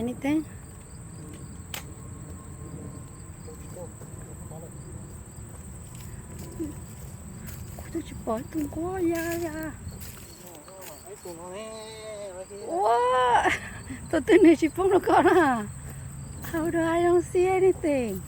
Ni teb. Kuv twb tsis pom ib tug nquab ya ya. Ua, tus twg nws tsis poob rau koj na? How do I don't see anything?